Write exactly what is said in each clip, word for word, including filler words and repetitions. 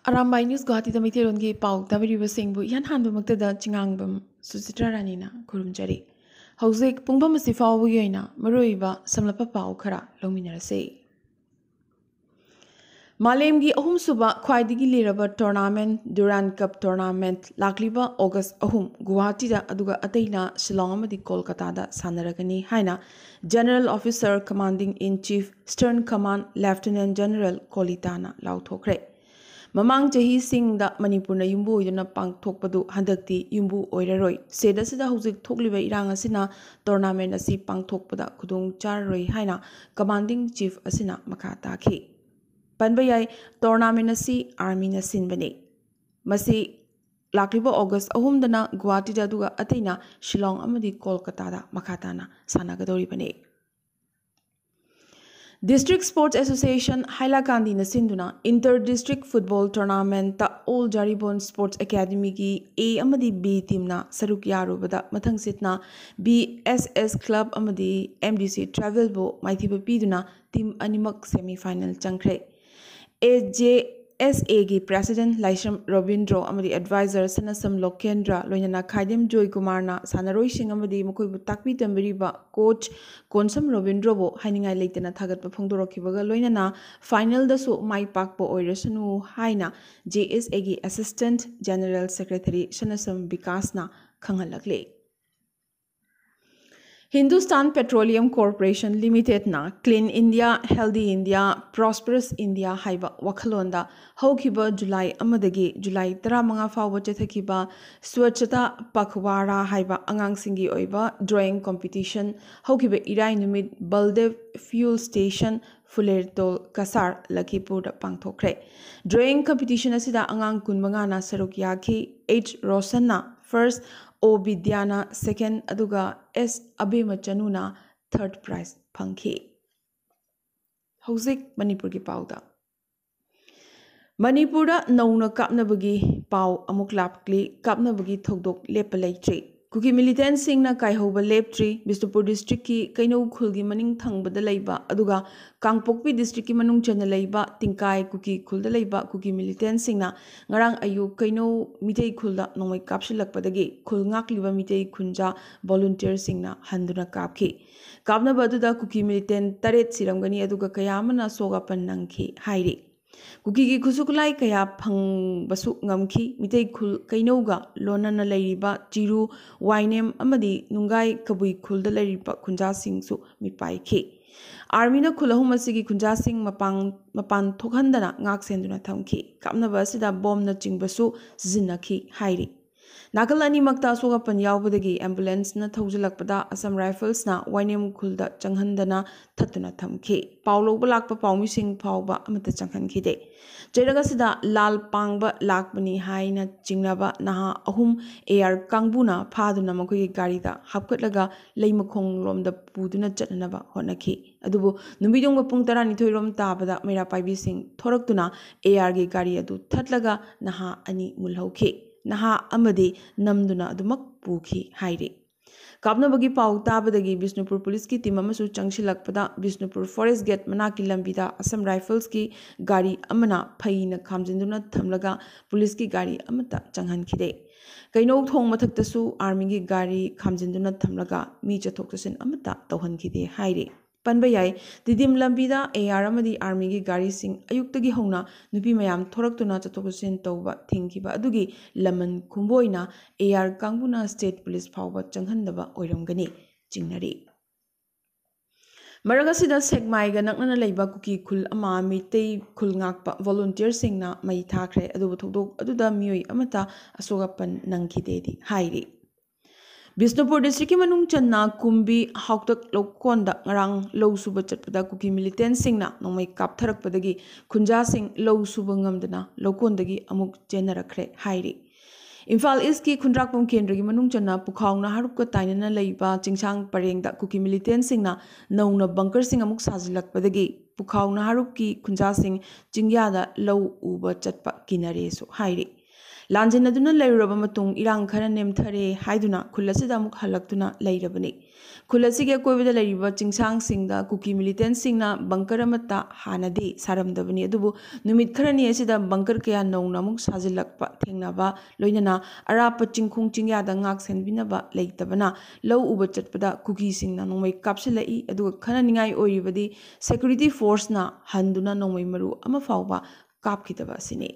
Arambai news ꯒꯨꯋꯥꯍꯥꯇꯤꯗ ꯃꯩꯇꯩꯂꯣꯟꯒꯤ ꯄꯥꯎ ꯇꯥꯕꯤꯔꯤꯕꯁꯤꯡꯕꯨ ꯏꯍꯥꯟ ꯍꯥꯟꯕꯃꯛꯇꯗ ꯆꯤꯉꯥꯡꯕꯝ ꯁꯨꯆꯤꯇ꯭ꯔꯥ ꯔꯥꯅꯤꯅ ꯈꯨꯔꯨꯝꯖꯔꯤ꯫ ꯍꯧꯖꯤꯛ ꯄꯨꯡꯐꯝ ꯑꯁꯤ ꯐꯥꯎꯕꯒꯤ ꯑꯣꯏꯅ ꯃꯔꯨꯑꯣꯏꯕ ꯁꯝꯂꯞꯄ ꯄꯥꯎ ꯈꯔ ꯂꯧꯃꯤꯟꯅꯔꯁꯤ꯫ ꯃꯥꯂꯦꯝꯒꯤ ꯑꯍꯨꯝꯁꯨꯕ ꯈ꯭ꯋꯥꯏꯗꯒꯤ ꯂꯤꯔꯕ tournament Durand Cup tournament ꯂꯥꯛꯂꯤꯕ August ꯑꯍꯨꯝ ꯒꯨꯋꯥꯍꯥꯇꯤꯗ ꯑꯗꯨꯒ ꯑꯇꯩꯅ ꯁꯤꯂꯣꯡ ꯑꯃꯗꯤ ꯀꯣꯜꯀꯇꯥꯗ ꯁꯥꯟꯅꯔꯒꯅꯤ ꯍꯥꯏꯅ General Officer Commanding in Chief Eastern Command Lieutenant General ꯀꯣꯂꯤꯇꯥꯅ ꯂꯥꯎꯊꯣꯛꯈ꯭ꯔꯦ꯫ ꯃꯃꯥꯡ ꯆꯍꯤꯁꯤꯡꯗ ꯃꯅꯤꯄꯨꯔꯅ ꯌꯨꯝꯕꯨ ꯑꯣꯏꯗꯨꯅ ꯄꯥꯡꯊꯣꯛꯄꯗꯨ ꯍꯟꯗꯛꯇꯤ ꯌꯨꯝꯕꯨ ꯑꯣꯏꯔꯔꯣꯏ꯫ State ꯑꯁꯤꯗ ꯍꯧꯖꯤꯛ ꯊꯣꯛꯂꯤꯕ ꯏꯔꯥꯡ ꯑꯁꯤꯅ tournament ꯑꯁꯤ ꯄꯥꯡꯊꯣꯛꯄꯗ ꯈꯨꯗꯣꯡ ꯆꯥꯔꯔꯣꯏ ꯍꯥꯏꯅ Commanding Chief ꯑꯁꯤꯅ ꯃꯈꯥ ꯇꯥꯈꯤ꯫ ꯄꯟꯕ ꯌꯥꯏ, tournament ꯑꯁꯤ Armyꯅ ꯁꯤꯟꯕꯅꯤ꯫ ꯃꯁꯤ ꯂꯥꯛꯂꯤꯕ August ꯑꯍꯨꯝꯗꯅ ꯒꯨꯋꯥꯍꯥꯇꯤꯗ ꯑꯗꯨꯒ ꯑꯇꯩꯅ ꯁꯤꯂꯣꯡ ꯑꯃꯗꯤ ꯀꯣꯜꯀꯇꯥꯗ ꯃꯈꯥ ꯇꯥꯅ ꯁꯥꯟꯅꯒꯗꯧꯔꯤꯕꯅꯤ꯫ District Sports Association ꯍꯥꯏꯂꯥꯀꯥꯟꯗꯤꯅ ꯁꯤꯟꯗꯨꯅ Inter District Football Tournamentꯇ All Jaribon Sports Academyꯒꯤ A ꯑꯃꯗꯤ B teamꯅ ꯁꯔꯨꯛ ꯌꯥꯔꯨꯕꯗ ꯃꯊꯪꯁꯤꯠꯅ B S S Club ꯑꯃꯗꯤ M D C Travelꯕꯨ ꯃꯥꯏꯊꯤꯕ ꯄꯤꯗꯨꯅ team ꯑꯅꯤꯃꯛ semi final ꯆꯪꯈ꯭ꯔꯦ꯫ A J S Aꯒꯤ President ꯂꯥꯏꯁ꯭ꯔꯝ ꯔꯣꯕꯤꯟꯗ꯭ꯔꯣ ꯑꯃꯗꯤ Advisor ꯁꯅꯁꯝ ꯂꯣꯀꯦꯟꯗ꯭ꯔ ꯂꯣꯏꯅꯅ ꯈꯥꯏꯗꯦꯝ ꯖꯣꯏꯀꯨꯃꯥꯔꯅ ꯁꯥꯟꯅꯔꯣꯏꯁꯤꯡ ꯑꯃꯗꯤ ꯃꯈꯣꯏꯕꯨ ꯇꯥꯛꯄꯤ ꯇꯝꯕꯤꯔꯤꯕ coach ꯀꯣꯟꯁꯝ ꯔꯣꯕꯤꯟꯗ꯭ꯔꯣꯕꯨ ꯍꯥꯏꯅꯤꯡꯉꯥꯏ ꯂꯩꯇꯅ ꯊꯥꯒꯠꯄ ꯐꯣꯡꯗꯣꯔꯛꯈꯤꯕꯒ ꯂꯣꯏꯅꯅ finalꯗꯁꯨ ꯃꯥꯏ ꯄꯥꯛꯄ ꯑꯣꯏꯔꯁꯅꯨ ꯍꯥꯏꯅ J S Aꯒꯤ Assistant General Secretary ꯁꯅꯁꯝ ꯕꯤꯀꯥꯁꯅ ꯈꯪꯍꯜꯂꯛꯂꯤ꯫ Hindustan Petroleum Corporation Limitedꯅ Clean India, Healthy India, Prosperous India ꯍꯥꯏꯕ ꯋꯥꯈꯜꯂꯣꯟꯗ ꯍꯧꯈꯤꯕ ꯖꯨꯂꯥꯏ ꯑꯃꯗꯒꯤ ꯖꯨꯂꯥꯏ ꯇꯔꯥꯃꯉꯥ ꯐꯥꯎꯕ ꯆꯠꯊꯈꯤꯕ Swachhata Pakhwada ꯍꯥꯏꯕ ꯑꯉꯥꯡꯁꯤꯡꯒꯤ ꯑꯣꯏꯕ drawing competition ꯍꯧꯈꯤꯕ ꯏꯔꯥꯏ ꯅꯨꯃꯤꯠ ꯕꯜꯗꯦꯕ fuel station ꯐꯨꯂꯦꯔꯇꯣꯜ Cachar ꯂꯈꯤꯄꯨꯔꯗ ꯄꯥꯡꯊꯣꯛꯈ꯭ꯔꯦ꯫ Drawing competition ꯑꯁꯤꯗ ꯑꯉꯥꯡ ꯀꯨꯟꯃꯉꯥꯅ ꯁꯔꯨꯛ ꯌꯥꯈꯤ꯫ H ꯔꯣꯁꯟꯅ first, O ꯕꯤꯗ꯭ꯌꯥꯅ second, ꯑꯗꯨꯒ S ꯑꯕꯦꯃꯆꯅꯨꯅ third prize ꯐꯪꯈꯤ꯫ ꯍꯧꯖꯤꯛ ꯃꯅꯤꯄꯨꯔꯒꯤ ꯄꯥꯎꯗ꯫ ꯃꯅꯤꯄꯨꯔꯗ ꯅꯧꯅ ꯀꯥꯞꯅꯕꯒꯤ ꯄꯥꯎ ꯑꯃꯨꯛ ꯂꯥꯛꯂꯤ꯫ ꯀꯥꯞꯅꯕꯒꯤ ꯊꯧꯗꯣꯛ ꯂꯦꯞꯄ ꯂꯩꯇ꯭ꯔꯤ꯫ ꯀꯨꯀꯤ ꯃꯤꯂꯤꯇꯦꯟꯁꯤꯡꯅ ꯀꯥꯏꯍꯧꯕ ꯂꯦꯞꯇ꯭ꯔꯤ꯫ ꯕꯤꯁꯅꯨꯄꯨꯔ ꯗꯤꯁꯇ꯭ꯔꯤꯛꯀꯤ ꯀꯩꯅꯧ ꯈꯨꯜꯒꯤ ꯃꯅꯤꯡ ꯊꯪꯕꯗ ꯂꯩꯕ, ꯑꯗꯨꯒ ꯀꯥꯡꯄꯣꯛꯄꯤ ꯗꯤꯁꯇ꯭ꯔꯤꯛꯀꯤ ꯃꯅꯨꯡ ꯆꯟꯅ ꯂꯩꯕ ꯇꯤꯡꯀꯥꯏ ꯀꯨꯀꯤ ꯈꯨꯜꯗ ꯂꯩꯕ ꯀꯨꯀꯤ ꯃꯤꯂꯤꯇꯦꯟꯁꯤꯡꯅ ꯉꯔꯥꯡ ꯑꯌꯨꯛ ꯀꯩꯅꯧ ꯃꯤꯇꯩ ꯈꯨꯜꯗ ꯅꯣꯡꯃꯩ ꯀꯥꯞꯁꯤꯜꯂꯛꯄꯗꯒꯤ ꯈꯨꯜ ꯉꯥꯛꯂꯤꯕ ꯃꯤꯇꯩ ꯈꯨꯟꯖꯥ ꯚꯣꯂꯨꯟꯇꯤꯌꯔꯁꯤꯡꯅ ꯍꯟꯗꯨꯅ ꯀꯥꯞꯈꯤ꯫ ꯀꯥꯞꯅꯕ ꯑꯗꯨꯗ ꯀꯨꯀꯤ ꯃꯤꯂꯤꯇꯦꯟ ꯇꯔꯦꯠ ꯁꯤꯔꯝꯒꯅꯤ, ꯑꯗꯨꯒ ꯀꯌꯥ ꯑꯃꯅ ꯑꯁꯣꯛ ꯑꯄꯟ ꯅꯪꯈꯤ ꯍꯥꯏꯔꯤ꯫ ꯀꯨꯀꯤꯒꯤ ꯈꯨꯠꯁꯨ ꯈꯨꯠꯂꯥꯏ ꯀꯌꯥ ꯐꯪꯕꯁꯨ ꯉꯝꯈꯤ꯫ ꯃꯤꯇꯩ ꯈꯨꯜ ꯀꯩꯅꯧꯒ ꯂꯣꯟꯅꯅ ꯂꯩꯔꯤꯕ ꯆꯤꯔꯨ, ꯋꯥꯏꯅꯦꯝ ꯑꯃꯗꯤ ꯅꯨꯡꯒꯥꯏ ꯀꯕꯨꯏ ꯈꯨꯜꯗ ꯂꯩꯔꯤꯕ ꯈꯨꯟꯖꯥꯁꯤꯡꯁꯨ ꯃꯤꯄꯥꯏꯈꯤ꯫ ꯑꯥꯔꯃꯤꯅ ꯈꯨꯜ ꯑꯍꯨꯝ ꯑꯁꯤꯒꯤ ꯈꯨꯟꯖꯥꯁꯤꯡ ꯃꯄꯥꯟ, ꯃꯄꯥꯟ ꯊꯣꯛꯍꯟꯗꯅ ꯉꯥꯛ ꯁꯦꯟꯗꯨꯅ ꯊꯝꯈꯤ꯫ ꯀꯥꯞꯅꯕ ꯑꯁꯤꯗ ꯕꯣꯝꯅꯆꯤꯡꯕꯁꯨ ꯁꯤꯖꯤꯟꯅꯈꯤ ꯍꯥꯏꯔꯤ꯫ ꯅꯥꯀꯜ ꯑꯅꯤꯃꯛꯇ ꯑꯁꯣꯛ ꯑꯄꯟ ꯌꯥꯎꯕꯗꯒꯤ ꯑꯦꯝꯕꯨꯂꯦꯟꯁꯅ ꯊꯧꯖꯤꯜꯂꯛꯄꯗ ꯑꯁꯝ ꯔꯥꯏꯐꯜꯁꯅ ꯋꯥꯏꯅꯦꯝ ꯈꯨꯜꯗ ꯆꯪꯍꯟꯗꯅ ꯊꯠꯇꯨꯅ ꯊꯝꯈꯤ꯫ ꯄꯥꯎ ꯂꯧꯕ ꯂꯥꯛꯄ ꯄꯥꯎꯃꯤꯁꯤꯡ ꯐꯥꯎꯕ ꯑꯃꯠꯇ ꯆꯪꯍꯟꯈꯤꯗꯦ꯫ ꯆꯩꯔꯛ ꯑꯁꯤꯗ ꯂꯥꯜ ꯄꯥꯡꯕ ꯂꯥꯛꯄꯅꯤ ꯍꯥꯏꯅ ꯆꯤꯡꯅꯕ ꯅꯍꯥ ꯑꯍꯨꯝ ꯑꯦ ꯑꯥꯔ ꯀꯥꯡꯕꯨꯅ ꯐꯥꯗꯨꯅ ꯃꯈꯣꯏꯒꯤ ꯒꯥꯔꯤꯗ ꯍꯥꯞꯀꯠꯂꯒ ꯂꯩꯃꯈꯣꯡ ꯂꯣꯝꯗ ꯄꯨꯗꯨꯅ ꯆꯠꯅꯅꯕ ꯍꯣꯠꯅꯈꯤ꯫ ꯑꯗꯨꯕꯨ ꯅꯨꯃꯤꯗꯥꯡꯒꯤ ꯄꯨꯡ ꯇꯔꯥꯅꯤꯊꯣꯏ ꯔꯣꯝ ꯇꯥꯕꯗ ꯃꯩꯔꯥ ꯄꯥꯏꯕꯤꯁꯤꯡ ꯊꯣꯔꯛꯇꯨꯅ ꯑꯦ ꯑꯥꯔꯒꯤ ꯒꯥꯔꯤ ꯑꯗꯨ ꯊꯠꯂꯒ ꯅꯍꯥ ꯑꯅꯤ ꯃꯨꯜꯍꯧꯈꯤ꯫ ꯅꯍꯥ ꯑꯃꯗꯤ ꯅꯝꯗꯨꯅ ꯑꯗꯨꯃꯛ ꯄꯨꯈꯤ ꯍꯥꯏꯔꯤ꯫ ꯀꯥꯞꯅꯕꯒꯤ ꯄꯥꯎ ꯇꯥꯕꯗꯒꯤ ꯕꯤꯁꯅꯨꯄꯨꯔ ꯄꯨꯂꯤꯁꯀꯤ ꯇꯤꯝ ꯑꯃꯁꯨ ꯆꯪꯁꯤꯜꯂꯛꯄꯗ ꯕꯤꯁꯅꯨꯄꯨꯔ ꯐꯣꯔꯦꯁ ꯒꯦꯠ ꯃꯅꯥꯛꯀꯤ ꯂꯝꯕꯤꯗ ꯑꯁꯝ ꯔꯥꯏꯐꯜꯁꯀꯤ ꯒꯥꯔꯤ ꯑꯃꯅ ꯐꯩꯅ ꯈꯥꯝꯖꯤꯟꯗꯨꯅ ꯊꯝꯂꯒ ꯄꯨꯂꯤꯁꯀꯤ ꯒꯥꯔꯤ ꯑꯃꯠꯇ ꯆꯪꯍꯟꯈꯤꯗꯦ꯫ ꯀꯩꯅꯧ ꯊꯣꯡ ꯃꯊꯛꯇꯁꯨ ꯑꯥꯔꯃꯤꯒꯤ ꯒꯥꯔꯤ ꯈꯥꯝꯖꯤꯟꯗꯨꯅ ꯊꯝꯂꯒ ꯃꯤ ꯆꯠꯊꯣꯛ ꯆꯠꯁꯤꯟ ꯑꯃꯠꯇ ꯇꯧꯍꯟꯈꯤꯗꯦ ꯍꯥꯏꯔꯤ꯫ ꯄꯟꯕ ꯌꯥꯏ, ꯇꯤꯗꯤꯝ ꯂꯝꯕꯤꯗ ꯑꯦ ꯑꯥꯔ ꯑꯃꯗꯤ ꯑꯥꯔꯃꯤꯒꯤ ꯒꯥꯔꯤꯁꯤꯡ ꯑꯌꯨꯛꯇꯒꯤ ꯍꯧꯅ ꯅꯨꯄꯤ ꯃꯌꯥꯝ ꯊꯣꯔꯛꯇꯨꯅ ꯆꯠꯊꯣꯛ ꯆꯠꯁꯤꯟ ꯇꯧꯕ ꯊꯤꯡꯈꯤꯕ ꯑꯗꯨꯒꯤ ꯂꯃꯟ ꯈꯨꯝꯕ ꯑꯣꯏꯅ ꯑꯦ ꯑꯥꯔ ꯀꯥꯡꯕꯨꯅ ꯁ꯭ꯇꯦꯠ ꯄꯨꯂꯤꯁ ꯐꯥꯎꯕ ꯆꯪꯍꯟꯗꯕ ꯑꯣꯏꯔꯝꯒꯅꯤ ꯆꯤꯡꯅꯔꯤ꯫ ꯃꯔꯛ ꯑꯁꯤꯗ ꯁꯦꯛꯃꯥꯏꯒ ꯅꯛꯅꯅ ꯂꯩꯕ ꯀꯨꯀꯤ ꯈꯨꯜ ꯑꯃ ꯃꯤꯇꯩ ꯈꯨꯜ ꯉꯥꯛꯄ ꯚꯣꯂꯨꯟꯇꯤꯌꯔꯁꯤꯡꯅ ꯃꯩ ꯊꯥꯈ꯭ꯔꯦ, ꯑꯗꯨꯕꯨ ꯊꯧꯗꯣꯛ ꯑꯗꯨꯗ ꯃꯤꯑꯣꯏ ꯑꯃꯠꯇ ꯑꯁꯣꯛ ꯑꯄꯟ ꯅꯪꯈꯤꯗꯦꯗꯤ ꯍꯥꯏꯔꯤ꯫ ꯕꯤꯁꯅꯨꯄꯨꯔ ꯗꯤꯁꯇ꯭ꯔꯤꯛꯀꯤ ꯃꯅꯨꯡ ꯆꯟꯅ ꯀꯨꯝꯕꯤ ꯍꯥꯎꯇꯛ ꯂꯧꯀꯣꯟꯗ ꯉꯔꯥꯡ ꯂꯧ ꯁꯨꯕ ꯆꯠꯄꯗ ꯀꯨꯀꯤ ꯃꯤꯂꯤꯇꯦꯟꯁꯤꯡꯅ ꯅꯣꯡꯃꯩ ꯀꯥꯞꯊꯔꯛꯄꯗꯒꯤ ꯈꯨꯟꯖꯥꯁꯤꯡ ꯂꯧ ꯁꯨꯕ ꯉꯝꯗꯅ ꯂꯧꯀꯣꯟꯗꯒꯤ ꯑꯃꯨꯛ ꯆꯦꯟꯅꯔꯛꯈ꯭ꯔꯦ ꯍꯥꯏꯔꯤ꯫ ꯏꯝꯐꯥꯜ ꯏꯁꯀꯤ ꯈꯨꯟꯗ꯭ꯔꯥꯛꯄꯝ ꯀꯦꯟꯗ꯭ꯔꯒꯤ ꯃꯅꯨꯡ ꯆꯟꯅ ꯄꯨꯈꯥꯎ ꯅꯍꯥꯔꯨꯞꯀ ꯇꯥꯏꯅꯅ ꯂꯩꯕ ꯆꯤꯡꯁꯥꯡ ꯄꯔꯦꯡꯗ ꯀꯨꯀꯤ ꯃꯤꯂꯤꯇꯦꯟꯁꯤꯡꯅ ꯅꯧꯅ ꯕꯪꯀꯔꯁꯤꯡ ꯑꯃꯨꯛ ꯁꯥꯖꯤꯜꯂꯛꯄꯗꯒꯤ ꯄꯨꯈꯥꯎ ꯅꯍꯥꯔꯨꯞꯀꯤ ꯈꯨꯟꯖꯥꯁꯤꯡ ꯆꯤꯡꯌꯥꯗ ꯂꯧ ꯎꯕ ꯆꯠꯄ ꯀꯤꯅꯔꯦꯁꯨ ꯍꯥꯏꯔꯤ꯫ ꯂꯥꯟꯖꯦꯟꯅꯗꯨꯅ ꯂꯩꯔꯨꯔꯕ ꯃꯇꯨꯡ ꯏꯔꯥꯡ ꯈꯔ ꯅꯦꯝꯊꯔꯦ ꯍꯥꯏꯗꯨꯅ ꯈꯨꯜ ꯑꯁꯤꯗ ꯑꯃꯨꯛ ꯍꯜꯂꯛꯇꯨꯅ ꯂꯩꯔꯕꯅꯤ꯫ ꯈꯨꯜ ꯑꯁꯤꯒꯤ ꯑꯀꯣꯏꯕꯗ ꯂꯩꯔꯤꯕ ꯆꯤꯡꯁꯥꯡꯁꯤꯡꯗ ꯀꯨꯀꯤ militantꯁꯤꯡꯅ bunker ꯑꯃꯠꯇ ꯍꯥꯟꯅꯗꯤ ꯁꯥꯔꯝꯗꯕꯅꯤ, ꯑꯗꯨꯕꯨ ꯅꯨꯃꯤꯠ ꯈꯔꯅꯤ ꯑꯁꯤꯗ bunker ꯀꯌꯥ ꯅꯧꯅ ꯑꯃꯨꯛ ꯁꯥꯖꯤꯜꯂꯛꯄ ꯊꯦꯡꯅꯕ, ꯂꯣꯏꯅꯅ ꯑꯔꯥꯞꯄ ꯆꯤꯡꯈꯣꯡ ꯆꯤꯡꯌꯥꯗ ꯉꯥꯛ ꯁꯦꯟꯕꯤꯅꯕ ꯂꯩꯇꯕꯅ ꯂꯧ ꯎꯕ ꯆꯠꯄꯗ ꯀꯨꯀꯤꯁꯤꯡꯅ ꯅꯣꯡꯃꯩ ꯀꯥꯞꯁꯤꯜꯂꯛꯏ꯫ ꯑꯗꯨꯒ ꯈꯟꯅꯅꯤꯡꯉꯥꯏ ꯑꯣꯏꯔꯤꯕꯗꯤ security forceꯅ ꯍꯟꯗꯨꯅ ꯅꯣꯡꯃꯩ ꯃꯔꯨ ꯑꯃ ꯐꯥꯎꯕ ꯀꯥꯞꯈꯤꯗꯕ ꯑꯁꯤꯅꯤ꯫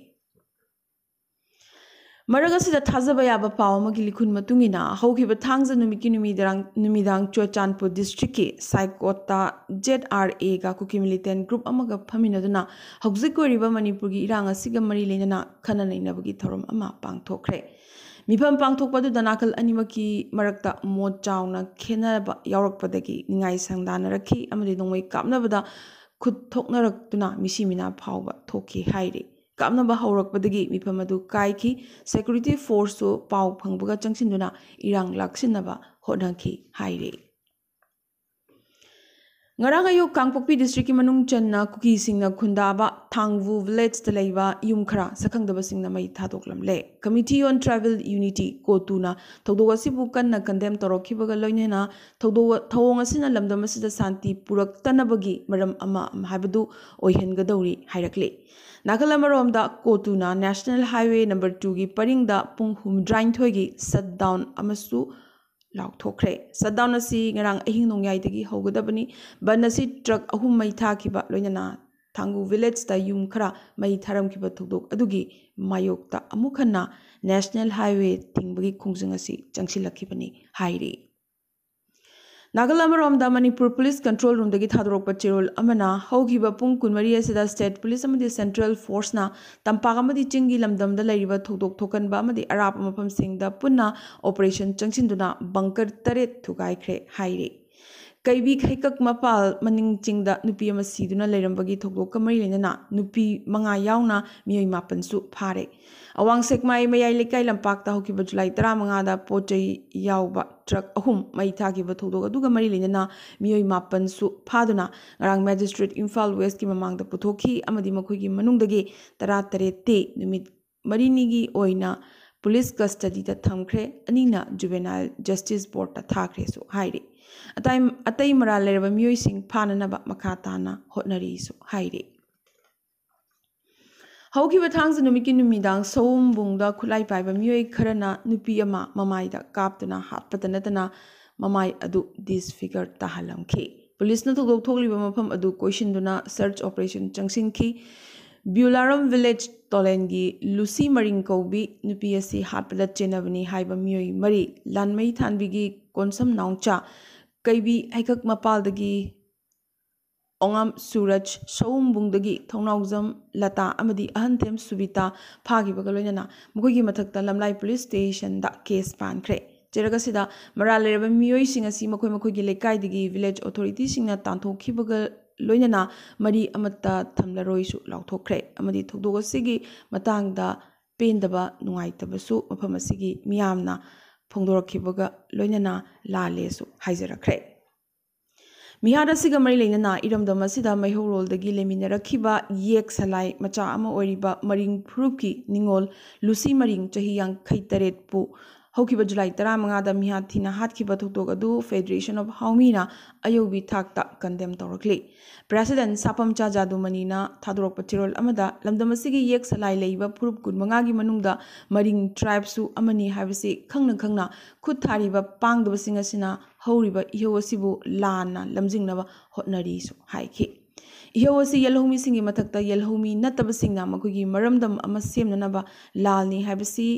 ꯃꯔꯛ ꯑꯁꯤꯗ ꯊꯥꯖꯕ ꯌꯥꯕ ꯄꯥꯎ ꯑꯃꯒꯤ ꯂꯤꯈꯨꯟ ꯃꯇꯨꯡ ꯏꯟꯅ, ꯍꯧꯈꯤꯕ ꯊꯥꯡꯖ ꯅꯨꯃꯤꯠꯀꯤ ꯅꯨꯃꯤꯗꯥꯡ, ꯅꯨꯃꯤꯗꯥꯡ ꯆꯨꯔꯆꯥꯟꯄꯨꯔ districtꯀꯤ ꯁꯥꯏꯀꯣꯠꯇ ZRAꯒ ꯀꯨꯀꯤ militant group ꯑꯃꯒ ꯐꯝꯃꯤꯟꯅꯗꯨꯅ ꯍꯧꯖꯤꯛ ꯑꯣꯏꯔꯤꯕ ꯃꯅꯤꯄꯨꯔꯒꯤ ꯏꯔꯥꯡ ꯑꯁꯤꯒ ꯃꯔꯤ ꯂꯩꯅꯅ ꯈꯟꯅ ꯅꯩꯅꯕꯒꯤ ꯊꯧꯔꯝ ꯑꯃ ꯄꯥꯡꯊꯣꯛꯈ꯭ꯔꯦ꯫ ꯃꯤꯐꯝ ꯄꯥꯡꯊꯣꯛꯄ ꯑꯗꯨꯗ ꯅꯥꯀꯜ ꯑꯅꯤꯃꯛꯀꯤ ꯃꯔꯛꯇ ꯃꯣꯠ ꯆꯥꯎꯅ ꯈꯦꯟꯅꯕ ꯌꯥꯎꯔꯛꯄꯗꯒꯤ ꯅꯤꯡꯉꯥꯏ ꯁꯪꯗꯥꯅꯔꯛꯈꯤ ꯑꯃꯗꯤ ꯅꯣꯡꯃꯩ ꯀꯥꯞꯅꯕꯗ ꯈꯨꯠ ꯊꯣꯛꯅꯔꯛꯇꯨꯅ ꯃꯤꯁꯤ ꯃꯤꯅꯥ ꯐꯥꯎꯕ ꯊꯣꯛꯈꯤ ꯍꯥꯏꯔꯤ꯫ ꯀꯥꯞꯅꯕ ꯍꯧꯔꯛꯄꯗꯒꯤ ꯃꯤꯐꯝ ꯑꯗꯨ ꯀꯥꯏꯈꯤ꯫ Security forceꯁꯨ ꯄꯥꯎ ꯐꯪꯕꯒ ꯆꯪꯁꯤꯟꯗꯨꯅ ꯏꯔꯥꯡ ꯂꯥꯛꯁꯤꯟꯅꯕ ꯍꯣꯠꯅꯈꯤ ꯍꯥꯏꯔꯤ꯫ ꯉꯔꯥꯡ ꯑꯌꯨꯛ ꯀꯥꯡꯄꯣꯛꯄꯤ districtꯀꯤ ꯃꯅꯨꯡ ꯆꯟꯅ ꯀꯨꯀꯤꯁꯤꯡꯅ ꯈꯨꯟꯗꯥꯕ ꯊꯥꯡꯕꯨ villageꯇ ꯂꯩꯕ ꯌꯨꯝ ꯈꯔ ꯁꯛꯈꯪꯗꯕꯁꯤꯡꯅ ꯃꯩ ꯊꯥꯗꯣꯛꯂꯝꯂꯦ꯫ Committee on Tribal Unity, CoTUꯅ ꯊꯧꯗꯣꯛ ꯑꯁꯤꯕꯨ ꯀꯟꯅ condemn ꯇꯧꯔꯛꯈꯤꯕꯒ ꯂꯣꯏꯅꯅ ꯊꯧꯗꯣꯛ, ꯊꯧꯑꯣꯡ ꯑꯁꯤꯅ ꯂꯝꯗꯝ ꯑꯁꯤꯗ ꯁꯥꯟꯇꯤ ꯄꯨꯔꯛꯇꯅꯕꯒꯤ ꯃꯔꯝ ꯑꯃ ꯍꯥꯏꯕꯗꯨ ꯑꯣꯏꯍꯟꯒꯗꯧꯔꯤ ꯍꯥꯏꯔꯛꯂꯤ꯫ ꯅꯥꯀꯜ ꯑꯃꯔꯣꯝꯗ, CoTUꯅ National Highway number twoꯒꯤ ꯄꯔꯤꯡꯗ ꯄꯨꯡ ꯍꯨꯝꯗ꯭ꯔꯥꯅꯤꯊꯣꯏꯒꯤ shutdown ꯑꯃꯁꯨ ꯂꯥꯎꯊꯣꯛꯈ꯭ꯔꯦ꯫ Shutdown ꯑꯁꯤ ꯉꯔꯥꯡ ꯑꯍꯤꯡ ꯅꯣꯡꯌꯥꯏꯗꯒꯤ ꯍꯧꯒꯗꯕꯅꯤ꯫ ꯕꯟ ꯑꯁꯤ truck ꯑꯍꯨꯝ ꯃꯩ ꯊꯥꯈꯤꯕ ꯂꯣꯏꯅꯅ ꯊꯥꯡꯒꯨ villageꯇ ꯌꯨꯝ ꯈꯔ ꯃꯩ ꯊꯥꯔꯝꯈꯤꯕ ꯊꯧꯗꯣꯛ ꯑꯗꯨꯒꯤ ꯃꯥꯌꯣꯛꯇ ꯑꯃꯨꯛ ꯍꯟꯅ National Highway ꯊꯤꯡꯕꯒꯤ ꯈꯣꯡꯖꯪ ꯑꯁꯤ ꯆꯪꯁꯤꯜꯂꯛꯈꯤꯕꯅꯤ ꯍꯥꯏꯔꯤ꯫ ꯅꯥꯀꯜ ꯑꯃꯔꯣꯝꯗ, ꯃꯅꯤꯄꯨꯔ Police Control Roomꯗꯒꯤ ꯊꯥꯗꯣꯔꯛꯄ ꯆꯦꯔꯣꯜ ꯑꯃꯅ ꯍꯧꯈꯤꯕ ꯄꯨꯡ ꯀꯨꯟꯃꯔꯤ ꯑꯁꯤꯗ state police ꯑꯃꯗꯤ central forceꯅ ꯇꯝꯄꯥꯛ ꯑꯃꯗꯤ ꯆꯤꯡꯒꯤ ꯂꯝꯗꯝꯗ ꯂꯩꯔꯤꯕ ꯊꯧꯗꯣꯛ ꯊꯣꯛꯀꯟꯕ ꯑꯃꯗꯤ ꯑꯔꯥꯞꯄ ꯃꯐꯝꯁꯤꯡꯗ ꯄꯨꯟꯅ operation ꯆꯪꯁꯤꯟꯗꯨꯅ bunker ꯇꯔꯦꯠ ꯊꯨꯒꯥꯏꯈ꯭ꯔꯦ ꯍꯥꯏꯔꯤ꯫ ꯀꯩꯕꯤ ꯈꯩꯀꯛ ꯃꯄꯥꯜ ꯃꯅꯤꯡ ꯆꯤꯡꯗ ꯅꯨꯄꯤ ꯑꯃ ꯁꯤꯗꯨꯅ ꯂꯩꯔꯝꯕꯒꯤ ꯊꯧꯗꯣꯛꯀ ꯃꯔꯤ ꯂꯩꯅꯅ ꯅꯨꯄꯤ ꯃꯉꯥ ꯌꯥꯎꯅ ꯃꯤꯑꯣꯏ ꯃꯥꯄꯟꯁꯨ ꯐꯥꯔꯦ꯫ ꯑꯋꯥꯡ ꯁꯦꯛꯃꯥꯏ ꯃꯌꯥꯏ ꯂꯩꯀꯥꯏ ꯂꯝꯄꯥꯛꯇ ꯍꯧꯈꯤꯕ ꯖꯨꯂꯥꯏ ꯇꯔꯥꯃꯉꯥꯗ ꯄꯣꯠ ꯆꯩ ꯌꯥꯎꯕ truck ꯑꯍꯨꯝ ꯃꯩ ꯊꯥꯈꯤꯕ ꯊꯧꯗꯣꯛ ꯑꯗꯨꯒ ꯃꯔꯤ ꯂꯩꯅꯅ ꯃꯤꯑꯣꯏ ꯃꯥꯄꯟꯁꯨ ꯐꯥꯗꯨꯅ ꯉꯔꯥꯡ magistrate ꯏꯝꯐꯥꯜ Westꯀꯤ ꯃꯃꯥꯡꯗ ꯄꯨꯊꯣꯛꯈꯤ ꯑꯃꯗꯤ ꯃꯈꯣꯏꯒꯤ ꯃꯅꯨꯡꯗꯒꯤ ꯇꯔꯥꯇꯔꯦꯠꯇꯤ ꯅꯨꯃꯤꯠ ꯃꯔꯤꯅꯤꯒꯤ ꯑꯣꯏꯅ ꯄꯨꯂꯤꯁ ꯀꯁꯇꯗꯤꯗ ꯊꯝꯈ꯭ꯔꯦ, ꯑꯅꯤꯅ ꯖꯨꯕꯦꯅꯥꯏꯜ ꯖꯁꯇꯤꯁ ꯕꯣꯔꯗꯇ ꯊꯥꯈ꯭ꯔꯦꯁꯨ ꯍꯥꯏꯔꯤ꯫ ꯑꯇꯩ ꯑꯇꯩ ꯃꯔꯥꯜ ꯂꯩꯔꯕ ꯃꯤꯑꯣꯏꯁꯤꯡ ꯐꯥꯅꯅꯕ ꯃꯈꯥ ꯇꯥꯅ ꯍꯣꯠꯅꯔꯤꯁꯨ ꯍꯥꯏꯔꯤ꯫ ꯍꯧꯈꯤꯕ ꯊꯥꯡꯖ ꯅꯨꯃꯤꯠꯀꯤ ꯅꯨꯃꯤꯗꯥꯡ ꯁꯑꯣꯝꯕꯨꯡꯗ ꯈꯨꯠꯂꯥꯏ ꯄꯥꯏꯕ ꯃꯤꯑꯣꯏ ꯈꯔꯅ ꯅꯨꯄꯤ ꯑꯃ ꯃꯃꯥꯏꯗ ꯀꯥꯞꯇꯨꯅ ꯍꯥꯠꯄꯗ ꯅꯠꯇꯅ ꯃꯃꯥꯏ ꯑꯗꯨ ꯗꯤꯁꯐꯤꯒꯔ ꯇꯥꯍꯜꯂꯝꯈꯤ꯫ ꯄꯨꯂꯤꯁꯅ ꯊꯧꯗꯣꯛ ꯊꯣꯛꯂꯤꯕ ꯃꯐꯝ ꯑꯗꯨ ꯀꯣꯏꯁꯤꯟꯗꯨꯅ ꯁꯔꯆ ꯑꯣꯄꯔꯦꯁꯟ ꯆꯪꯁꯤꯟꯈꯤ꯫ ꯕ꯭ꯌꯨꯂꯥꯔꯝ ꯚꯤꯂꯦꯖ ꯇꯣꯂꯦꯟꯒꯤ ꯂꯨꯁꯤ ꯃꯔꯤꯡ ꯀꯧꯕꯤ ꯅꯨꯄꯤ ꯑꯁꯤ ꯍꯥꯠꯄꯗ ꯆꯦꯟꯅꯕꯅꯤ ꯍꯥꯏꯕ ꯃꯤꯑꯣꯏ ꯃꯔꯤ, ꯂꯥꯟꯃꯩ ꯊꯥꯟꯕꯤꯒꯤ ꯀꯣꯟꯁꯝ ꯅꯥꯎꯆꯥ, ꯀꯩꯕꯤ ꯍꯩꯀꯛ ꯃꯄꯥꯜꯗꯒꯤ ꯑꯣꯉꯥꯝ ꯁꯨꯔꯖ, ꯁꯑꯣꯝꯕꯨꯡꯗꯒꯤ ꯊꯧꯅꯥꯎꯖꯝ ꯂꯇꯥ ꯑꯃꯗꯤ ꯑꯍꯟꯊꯦꯝ ꯁꯨꯕꯤꯇꯥ ꯐꯥꯈꯤꯕꯒ ꯂꯣꯏꯅꯅ ꯃꯈꯣꯏꯒꯤ ꯃꯊꯛꯇ ꯂꯝꯂꯥꯏ ꯄꯨꯂꯤꯁ ꯁ꯭ꯇꯦꯁꯟꯗ ꯀꯦꯁ ꯄꯥꯟꯈ꯭ꯔꯦ꯫ ꯆꯦꯔꯛ ꯑꯁꯤꯗ ꯃꯔꯥꯜ ꯂꯩꯔꯕ ꯃꯤꯑꯣꯏꯁꯤꯡ ꯑꯁꯤ ꯃꯈꯣꯏ ꯃꯈꯣꯏꯒꯤ ꯂꯩꯀꯥꯏꯗꯒꯤ ꯚꯤꯂꯦꯖ ꯑꯣꯊꯣꯔꯤꯇꯤꯁꯤꯡꯅ ꯇꯥꯟꯊꯣꯛꯈꯤꯕꯒ ꯂꯣꯏꯅꯅ ꯃꯔꯤ ꯑꯃꯠꯇ ꯊꯝꯂꯔꯣꯏꯁꯨ ꯂꯥꯎꯊꯣꯛꯈ꯭ꯔꯦ ꯑꯃꯗꯤ ꯊꯧꯗꯣꯛ ꯑꯁꯤꯒꯤ ꯃꯇꯥꯡꯗ ꯄꯦꯟꯗꯕ ꯅꯨꯡꯉꯥꯏꯇꯕꯁꯨ ꯃꯐꯝ ꯑꯁꯤꯒꯤ ꯃꯤꯌꯥꯝꯅ ꯐꯣꯡꯗꯣꯔꯛꯈꯤꯕꯒ ꯂꯣꯏꯅꯅ ꯂꯥꯜꯂꯦꯁꯨ ꯍꯥꯏꯖꯔꯛꯈ꯭ꯔꯦ꯫ ꯃꯤꯍꯥꯠ ꯑꯁꯤꯒ ꯃꯔꯤ ꯂꯩꯅꯅ ꯏꯔꯝꯗꯝ ꯑꯁꯤꯗ ꯃꯩꯍꯧꯔꯣꯜꯗꯒꯤ ꯂꯩꯃꯤꯟꯅꯔꯛꯈꯤꯕ ꯌꯦꯛ ꯁꯂꯥꯏ ꯃꯆꯥ ꯑꯃ ꯑꯣꯏꯔꯤꯕ ꯃꯔꯤꯡ ꯐꯨꯔꯨꯞꯀꯤ ꯅꯤꯉꯣꯜ ꯂꯨꯁꯤ ꯃꯔꯤꯡ, ꯆꯍꯤ ꯌꯥꯡꯈꯩ ꯇꯔꯦꯠꯄꯨ ꯍꯧꯈꯤꯕ ꯖꯨꯂꯥꯏ ꯇꯔꯥꯃꯉꯥꯗ ꯃꯤꯍꯥꯠ ꯊꯤꯅ ꯍꯥꯠꯈꯤꯕ ꯊꯧꯗꯣꯛ ꯑꯗꯨ Federation of Haomina ꯑꯌꯧꯕꯤ ꯊꯥꯛꯇ ꯀꯟꯗꯦꯝ ꯇꯧꯔꯛꯂꯤ꯫ ꯄ꯭ꯔꯦꯁꯤꯗꯦꯟ ꯁꯥꯄꯝꯆꯥ ꯖꯥꯗꯨꯃꯅꯤꯅ ꯊꯥꯗꯣꯔꯛꯄ ꯆꯦꯔꯣꯜ ꯑꯃꯗ ꯂꯝꯗꯝ ꯑꯁꯤꯒꯤ ꯌꯦꯛ ꯁꯂꯥꯏ ꯂꯩꯕ ꯐꯨꯔꯨꯞ ꯀꯨꯟꯃꯉꯥꯒꯤ ꯃꯅꯨꯡꯗ ꯃꯔꯤꯡ ꯇ꯭ꯔꯥꯏꯕꯁꯨ ꯑꯃꯅꯤ ꯍꯥꯏꯕꯁꯤ ꯈꯪꯅ ꯈꯪꯅ ꯈꯨꯠ ꯊꯥꯔꯤꯕ ꯄꯥꯡꯗꯕꯁꯤꯡ ꯑꯁꯤꯅ ꯍꯧꯔꯤꯕ ꯏꯍꯧ ꯑꯁꯤꯕꯨ ꯂꯥꯟꯅ ꯂꯝꯖꯤꯡꯅꯕ ꯍꯣꯠꯅꯔꯤꯁꯨ ꯍꯥꯏꯈꯤ꯫ ꯏꯍꯧ ꯑꯁꯤ ꯌꯦꯜꯍꯧꯃꯤꯁꯤꯡꯒꯤ ꯃꯊꯛꯇ ꯌꯦꯜꯍꯧꯃꯤ ꯅꯠꯇꯕꯁꯤꯡꯅ ꯃꯈꯣꯏꯒꯤ ꯃꯔꯝꯗꯝ ꯑꯃ ꯁꯦꯝꯅꯅꯕ ꯂꯥꯜꯅꯤ ꯍꯥꯏꯕꯁꯤ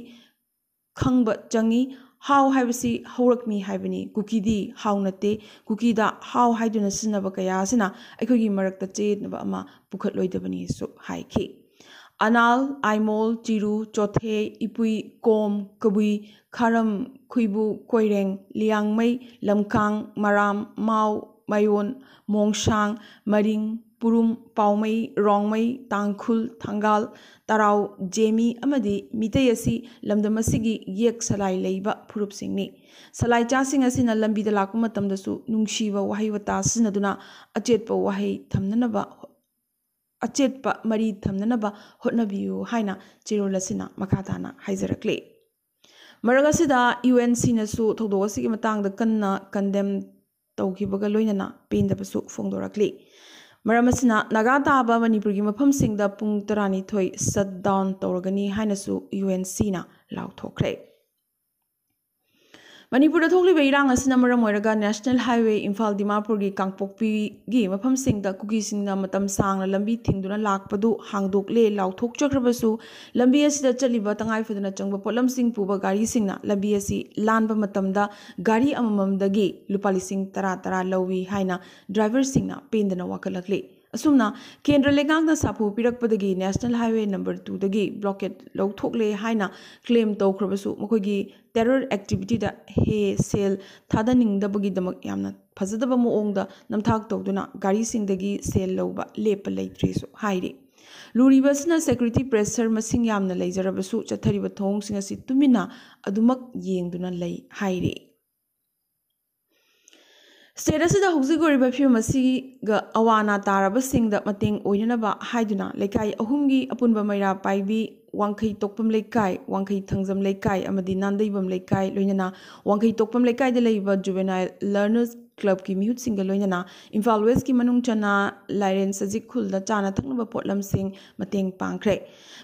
ꯈꯪꯕ ꯆꯪꯏ꯫ ꯍꯥꯎ ꯍꯥꯏꯕꯁꯤ ꯍꯧꯔꯛꯃꯤ ꯍꯥꯏꯕꯅꯤ꯫ ꯀꯨꯀꯤꯗꯤ ꯍꯥꯎ ꯅꯠꯇꯦ꯫ ꯀꯨꯀꯤꯗ ꯍꯥꯎ ꯍꯥꯏꯗꯨꯅ ꯁꯤꯖꯤꯟꯅꯕ ꯀꯌꯥ ꯑꯁꯤꯅ ꯑꯩꯈꯣꯏꯒꯤ ꯃꯔꯛꯇ ꯆꯌꯦꯠꯅꯕ ꯑꯃ ꯄꯨꯈꯠꯂꯣꯏꯗꯕꯅꯤꯁꯨ ꯍꯥꯏꯈꯤ꯫ ꯑꯅꯥꯜ, ꯑꯥꯏꯃꯣꯜ, ꯆꯤꯔꯨ, ꯆꯣꯊꯦ, ꯏꯄꯨꯏ, ꯀꯣꯝ, ꯀꯕꯨꯏ, ꯈꯥꯔꯝ, ꯈꯨꯏꯕꯨ, ꯀꯣꯏꯔꯦꯡ, ꯂꯤꯌꯥꯡꯃꯩ, ꯂꯝꯀꯥꯡ, ꯃꯔꯥꯝ, ꯃꯥꯎ, ꯃꯌꯣꯟ, ꯃꯣꯡꯁꯥꯡ, ꯃꯔꯤꯡ, ꯄꯨꯔꯨꯝ, ꯄꯥꯎꯃꯩ, ꯔꯣꯡꯃꯩ, ꯇꯥꯡꯈꯨꯜ, ꯊꯪꯒꯥꯜ, ꯇꯔꯥꯎ, ꯖꯦꯃꯤ ꯑꯃꯗꯤ ꯃꯤꯇꯩ ꯑꯁꯤ ꯂꯝꯗꯝ ꯑꯁꯤꯒꯤ ꯌꯦꯛ ꯁꯂꯥꯏ ꯂꯩꯕ ꯐꯨꯔꯨꯞꯁꯤꯡꯅꯤ꯫ ꯁꯂꯥꯏꯆꯥꯁꯤꯡ ꯑꯁꯤꯅ ꯂꯝꯕꯤꯗ ꯂꯥꯛꯄ ꯃꯇꯝꯗꯁꯨ ꯅꯨꯡꯁꯤꯕ ꯋꯥꯍꯩ ꯋꯥꯇꯥ ꯁꯤꯖꯤꯟꯅꯗꯨꯅ ꯑꯆꯦꯠꯄ ꯋꯥꯍꯩ ꯊꯝꯅꯅꯕ ꯑꯆꯦꯠꯄ ꯃꯔꯤ ꯊꯝꯅꯅꯕ ꯍꯣꯠꯅꯕꯤꯌꯨ ꯍꯥꯏꯅ ꯆꯦꯔꯣꯜ ꯑꯁꯤꯅ ꯃꯈꯥ ꯇꯥꯅ ꯍꯥꯏꯖꯔꯛꯂꯤ꯫ ꯃꯔꯛ ꯑꯁꯤꯗ ꯌꯨ ꯑꯦꯟ ꯁꯤꯅꯁꯨ ꯊꯧꯗꯣꯛ ꯑꯁꯤꯒꯤ ꯃꯇꯥꯡꯗ ꯀꯟꯅ ꯀꯟꯗꯦꯝ ꯇꯧꯈꯤꯕꯒ ꯂꯣꯏꯅꯅ ꯄꯦꯟꯗꯕꯁꯨ ꯐꯣꯡꯗꯣꯔꯛꯂꯤ꯫ ꯃꯔꯝ ꯑꯁꯤꯅ ꯅꯥꯒꯥ ꯇꯥꯕ ꯃꯅꯤꯄꯨꯔꯒꯤ ꯃꯐꯝꯁꯤꯡꯗ ꯄꯨꯡ ꯇꯔꯥꯅꯤꯊꯣꯏ ꯁꯠ ꯗꯥꯎꯟ ꯇꯧꯔꯒꯅꯤ ꯍꯥꯏꯅꯁꯨ ꯌꯨ ꯑꯦꯟ ꯁꯤꯅ ꯂꯥꯎꯊꯣꯛꯈ꯭ꯔꯦ꯫ ꯃꯅꯤꯄꯨꯔꯗ ꯊꯣꯛꯂꯤꯕ ꯏꯔꯥꯡ ꯑꯁꯤꯅ ꯃꯔꯝ ꯑꯣꯏꯔꯒ ꯅꯦꯁꯅꯦꯜ ꯍꯥꯏꯋꯦ ꯏꯝꯐꯥꯜ ꯗꯤꯃꯥꯄꯨꯔꯒꯤ ꯀꯥꯡꯄꯣꯛꯄꯤꯒꯤ ꯃꯐꯝꯁꯤꯡꯗ ꯀꯨꯀꯤꯁꯤꯡꯅ ꯃꯇꯝ ꯁꯥꯡꯅ ꯂꯝꯕꯤ ꯊꯤꯡꯗꯨꯅ ꯂꯥꯛꯄꯗꯨ ꯍꯥꯡꯗꯣꯛꯂꯦ ꯂꯥꯎꯊꯣꯛꯆꯈ꯭ꯔꯕꯁꯨ, ꯂꯝꯕꯤ ꯑꯁꯤꯗ ꯆꯠꯂꯤꯕ ꯇꯉꯥꯏ ꯐꯗꯅ ꯆꯪꯕ ꯄꯣꯠꯂꯝꯁꯤꯡ ꯄꯨꯕ ꯒꯥꯔꯤꯁꯤꯡꯅ ꯂꯝꯕꯤ ꯑꯁꯤ ꯂꯥꯟꯕ ꯃꯇꯝꯗ ꯒꯥꯔꯤ ꯑꯃꯃꯝꯗꯒꯤ ꯂꯨꯄꯥ ꯂꯤꯁꯤꯡ ꯇꯔꯥ ꯇꯔꯥ ꯂꯧꯏ ꯍꯥꯏꯅ ꯗ꯭ꯔꯥꯏꯚꯔꯁꯤꯡꯅ ꯄꯦꯟꯗꯅ ꯋꯥꯀꯠꯂꯛꯂꯤ꯫ ꯑꯁꯨꯝꯅ ꯀꯦꯟꯗ꯭ꯔ ꯂꯩꯉꯥꯛꯅ ꯁꯥꯐꯨ ꯄꯤꯔꯛꯄꯗꯒꯤ ꯅꯦꯁꯅꯦꯜ ꯍꯥꯏꯋꯦ ꯅꯝꯕꯔ ꯇꯨꯗꯒꯤ ꯕ꯭ꯂꯣꯀꯦꯠ ꯂꯧꯊꯣꯛꯂꯦ ꯍꯥꯏꯅ ꯀ꯭ꯂꯦꯝ ꯇꯧꯈ꯭ꯔꯕꯁꯨ, ꯃꯈꯣꯏꯒꯤ ꯇꯦꯔꯔ ꯑꯦꯛꯇꯤꯚꯤꯇꯤꯗ ꯍꯦ ꯁꯦꯜ ꯊꯥꯗꯅꯤꯡꯗꯕꯒꯤꯗꯃꯛ ꯌꯥꯝꯅ ꯐꯖꯗꯕ ꯃꯑꯣꯡꯗ ꯅꯝꯊꯥꯛ ꯇꯧꯗꯨꯅ ꯒꯥꯔꯤꯁꯤꯡꯗꯒꯤ ꯁꯦꯜ ꯂꯧꯕ ꯂꯦꯞꯄ ꯂꯩꯇ꯭ꯔꯦꯁꯨ ꯍꯥꯏꯔꯤ꯫ ꯂꯨꯔꯤꯕ ꯑꯁꯤꯅ ꯁꯦꯀ꯭ꯌꯨꯔꯤꯇꯤ ꯄ꯭ꯔꯦꯁꯔ ꯃꯁꯤꯡ ꯌꯥꯝꯅ ꯂꯩꯖꯔꯕꯁꯨ, ꯆꯠꯊꯔꯤꯕ ꯊꯧꯑꯣꯡꯁꯤꯡ ꯑꯁꯤ ꯇꯨꯃꯤꯟꯅ ꯑꯗꯨꯃꯛ ꯌꯦꯡꯗꯨꯅ ꯂꯩ ꯍꯥꯏꯔꯤ꯫ ꯁ꯭ꯇꯦꯠ ꯑꯁꯤꯗ ꯍꯧꯖꯤꯛ ꯑꯣꯏꯔꯤꯕ ꯐꯤꯕꯝ ꯑꯁꯤꯒ ꯑꯋꯥ ꯑꯅꯥ ꯇꯥꯔꯕꯁꯤꯡꯗ ꯃꯇꯦꯡ ꯑꯣꯏꯅꯅꯕ ꯍꯥꯏꯗꯨꯅ ꯂꯩꯀꯥꯏ ꯑꯍꯨꯝꯒꯤ ꯑꯄꯨꯟꯕ ꯃꯩꯔꯥ ꯄꯥꯏꯕꯤ, ꯋꯥꯡꯈꯩ ꯇꯣꯛꯄꯝ ꯂꯩꯀꯥꯏ, ꯋꯥꯡꯈꯩ ꯊꯥꯡꯖꯝ ꯂꯩꯀꯥꯏ ꯑꯃꯗꯤ ꯅꯥꯟꯗꯩꯕꯝ ꯂꯩꯀꯥꯏ, ꯂꯣꯏꯅꯅ ꯋꯥꯡꯈꯩ ꯇꯣꯛꯄꯝ ꯂꯩꯀꯥꯏꯗ ꯂꯩꯕ ꯖꯨꯕꯦꯅꯥꯏꯜ ꯂꯔꯅꯔꯁ ꯀ꯭ꯂꯕꯀꯤ ꯃꯤꯍꯨꯠꯁꯤꯡꯒ ꯂꯣꯏꯅꯅ ꯏꯝꯐꯥꯜ ꯋꯦꯁꯀꯤ ꯃꯅꯨꯡ ꯆꯟꯅ ꯂꯥꯏꯔꯦꯟ ꯁꯖꯤꯛ ꯈꯨꯜꯗ ꯆꯥꯅ ꯊꯛꯅꯕ ꯄꯣꯠꯂꯝꯁꯤꯡ ꯃꯇꯦꯡ ꯄꯥꯡꯈ꯭ꯔꯦ꯫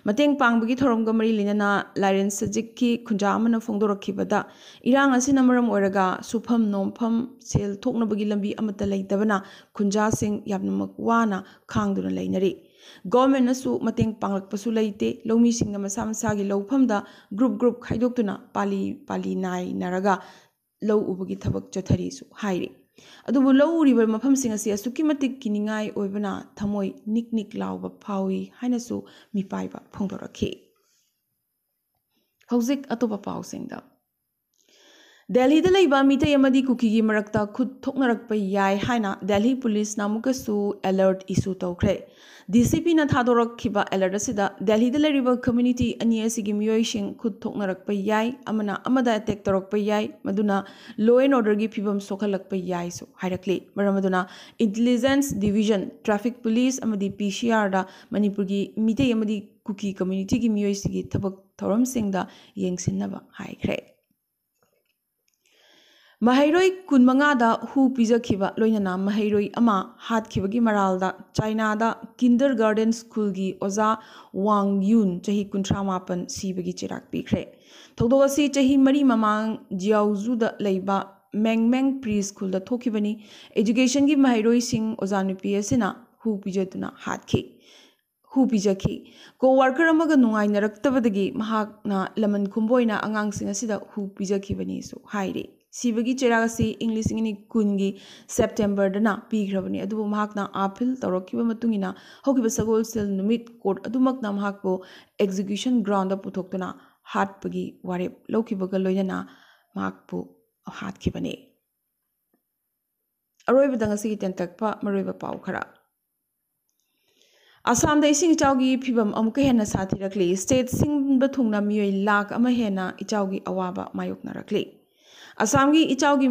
ꯃꯇꯦꯡ ꯄꯥꯡꯕꯒꯤ ꯊꯧꯔꯝꯒ ꯃꯔꯤ ꯂꯩꯅꯅ ꯂꯥꯏꯔꯦꯟ ꯁꯖꯤꯛꯀꯤ ꯈꯨꯟꯖꯥ ꯑꯃꯅ ꯐꯣꯡꯗꯣꯔꯛꯈꯤꯕꯗ, ꯏꯔꯥꯡ ꯑꯁꯤꯅ ꯃꯔꯝ ꯑꯣꯏꯔꯒ ꯁꯨꯐꯝ ꯅꯣꯝꯐꯝ, ꯁꯦꯜ ꯊꯣꯛꯅꯕꯒꯤ ꯂꯝꯕꯤ ꯑꯃꯠꯇ ꯂꯩꯇꯕꯅ ꯈꯨꯟꯖꯥꯁꯤꯡ ꯌꯥꯝꯅꯃꯛ ꯋꯥꯅ ꯈꯥꯡꯗꯨꯅ ꯂꯩꯅꯔꯤ꯫ ꯒꯣꯔꯃꯦꯟꯅꯁꯨ ꯃꯇꯦꯡ ꯄꯥꯡꯂꯛꯄꯁꯨ ꯂꯩꯇꯦ꯫ ꯂꯧꯃꯤꯁꯤꯡꯅ ꯃꯁꯥ ꯃꯁꯥꯒꯤ ꯂꯧꯐꯝꯗ ꯒ꯭ꯔꯨꯞ ꯒ꯭ꯔꯨꯞ ꯈꯥꯏꯗꯣꯛꯇꯨꯅ ꯄꯥꯂꯤ ꯄꯥꯂꯤ ꯅꯥꯏꯅꯔꯒ ꯂꯧ ꯎꯕꯒꯤ ꯊꯕꯛ ꯆꯠꯊꯔꯤꯁꯨ ꯍꯥꯏꯔꯤ꯫ ꯑꯗꯨꯕꯨ ꯂꯧ ꯎꯔꯤꯕ ꯃꯐꯝꯁꯤꯡ ꯑꯁꯤ ꯑꯁꯨꯛꯀꯤ ꯃꯇꯤꯛ ꯀꯤꯅꯤꯡꯉꯥꯏ ꯑꯣꯏꯕꯅ ꯊꯃꯣꯏ ꯅꯤꯛ ꯅꯤꯛ ꯂꯥꯎꯕ ꯐꯥꯎꯏ ꯍꯥꯏꯅꯁꯨ ꯃꯤꯄꯥꯏꯕ ꯐꯣꯡꯗꯣꯔꯛꯈꯤ꯫ ꯍꯧꯖꯤꯛ ꯑꯇꯣꯞꯄ ꯄꯥꯎꯁꯤꯡꯗ꯫ ꯗꯦꯜꯍꯤꯗ ꯂꯩꯕ ꯃꯤꯇꯩ ꯑꯃꯗꯤ ꯀꯨꯀꯤꯒꯤ ꯃꯔꯛꯇ ꯈꯨꯠ ꯊꯣꯛꯅꯔꯛꯄ ꯌꯥꯏ ꯍꯥꯏꯅ ꯗꯦꯜꯍꯤ ꯄꯨꯂꯤꯁꯅ ꯑꯃꯨꯛꯀꯁꯨ alert issue ꯇꯧꯈ꯭ꯔꯦ꯫ ꯗꯤ ꯁꯤ ꯄꯤꯅ ꯊꯥꯗꯣꯔꯛꯈꯤꯕ alert ꯑꯁꯤꯗ ꯗꯦꯜꯍꯤꯗ ꯂꯩꯔꯤꯕ community ꯑꯅꯤ ꯑꯁꯤꯒꯤ ꯃꯤꯑꯣꯏꯁꯤꯡ ꯈꯨꯠ ꯊꯣꯛꯅꯔꯛꯄ ꯌꯥꯏ, ꯑꯃꯅ ꯑꯃꯗ attack ꯇꯧꯔꯛꯄ ꯌꯥꯏ, ꯃꯗꯨꯅ law and orderꯒꯤ ꯐꯤꯕꯝ ꯁꯣꯛꯍꯜꯂꯛꯄ ꯌꯥꯏꯁꯨ ꯍꯥꯏꯔꯛꯂꯤ꯫ ꯃꯔꯝ ꯑꯗꯨꯅ intelligence division, traffic police ꯑꯃꯗꯤ P C Rꯗ ꯃꯅꯤꯄꯨꯔꯒꯤ ꯃꯤꯇꯩ ꯑꯃꯗꯤ ꯀꯨꯀꯤ communityꯒꯤ ꯃꯤꯑꯣꯏꯁꯤꯡꯒꯤ ꯊꯕꯛ ꯊꯧꯔꯝꯁꯤꯡꯗ ꯌꯦꯡꯁꯤꯟꯅꯕ ꯍꯥꯏꯈ꯭ꯔꯦ꯫ ꯃꯍꯩꯔꯣꯏ ꯀꯨꯟꯃꯉꯥꯗ ꯍꯨ ꯄꯤꯖꯈꯤꯕ ꯂꯣꯏꯅꯅ ꯃꯍꯩꯔꯣꯏ ꯑꯃ ꯍꯥꯠꯈꯤꯕꯒꯤ ꯃꯔꯥꯜꯗ ꯆꯥꯏꯅꯥꯗ kindergarten schoolꯒꯤ ꯑꯣꯖꯥ ꯋꯥꯡ ꯌꯨꯟ, ꯆꯍꯤ ꯀꯨꯟꯊ꯭ꯔꯥ ꯃꯥꯄꯟ, ꯁꯤꯕꯒꯤ ꯆꯩꯔꯥꯛ ꯄꯤꯈ꯭ꯔꯦ꯫ ꯊꯧꯗꯣꯛ ꯑꯁꯤ ꯆꯍꯤ ꯃꯔꯤ ꯃꯃꯥꯡ ꯖꯤꯌꯥꯎꯖꯨꯗ ꯂꯩꯕ ꯃꯦꯡꯃꯦꯡ pre schoolꯗ ꯊꯣꯛꯈꯤꯕꯅꯤ꯫ Educationꯒꯤ ꯃꯍꯩꯔꯣꯏꯁꯤꯡ ꯑꯣꯖꯥ ꯅꯨꯄꯤ ꯑꯁꯤꯅ ꯍꯨ ꯄꯤꯖꯗꯨꯅ ꯍꯥꯠꯈꯤ꯫ ꯍꯨ ꯄꯤꯖꯈꯤ꯫ Co-worker ꯑꯃꯒ ꯅꯨꯡꯉꯥꯏꯅꯔꯛꯇꯕꯗꯒꯤ ꯃꯍꯥꯛꯅ ꯂꯃꯟ ꯈꯨꯝꯕ ꯑꯣꯏꯅ ꯑꯉꯥꯡꯁꯤꯡ ꯑꯁꯤꯗ ꯍꯨ ꯄꯤꯖꯈꯤꯕꯅꯤꯁꯨ ꯍꯥꯏꯔꯤ꯫ ꯁꯤꯕꯒꯤ ꯆꯩꯔꯥꯛ ꯑꯁꯤ ꯏꯪ ꯂꯤꯁꯤꯡ ꯑꯅꯤ ꯀꯨꯟꯒꯤ Septemberꯗꯅ ꯄꯤꯈ꯭ꯔꯕꯅꯤ, ꯑꯗꯨꯕꯨ ꯃꯍꯥꯛꯅ appeal ꯇꯧꯔꯛꯈꯤꯕ ꯃꯇꯨꯡ ꯏꯟꯅ ꯍꯧꯈꯤꯕ ꯁꯒꯣꯜꯁꯦꯜ ꯅꯨꯃꯤꯠ court ꯑꯗꯨꯃꯛꯅ ꯃꯍꯥꯛꯄꯨ execution groundꯗ ꯄꯨꯊꯣꯛꯇꯨꯅ ꯍꯥꯠꯄꯒꯤ ꯋꯥꯔꯦꯞ ꯂꯧꯈꯤꯕꯒ ꯂꯣꯏꯅꯅ ꯃꯍꯥꯛꯄꯨ ꯍꯥꯠꯈꯤꯕꯅꯤ꯫ ꯑꯔꯣꯏꯕꯗ ꯉꯁꯤꯒꯤ ꯇꯦꯟꯇꯛꯄ ꯃꯔꯨꯑꯣꯏꯕ ꯄꯥꯎ ꯈꯔ꯫ ꯑꯁꯥꯝꯗ ꯏꯁꯤꯡ ꯏꯆꯥꯎꯒꯤ ꯐꯤꯕꯝ ꯑꯃꯨꯛꯀ ꯍꯦꯟꯅ ꯁꯥꯊꯤꯔꯛꯂꯤ꯫ State ꯁꯤꯟꯕ ꯊꯨꯡꯅ ꯃꯤꯑꯣꯏ ꯂꯥꯈ ꯑꯃ ꯍꯦꯟꯅ ꯏꯆꯥꯎꯒꯤ ꯑꯋꯥꯕ ꯃꯥꯌꯣꯛꯅꯔꯛꯂꯤ꯫ ꯑꯁꯥꯝꯒꯤ ꯏꯆꯥꯎꯒꯤ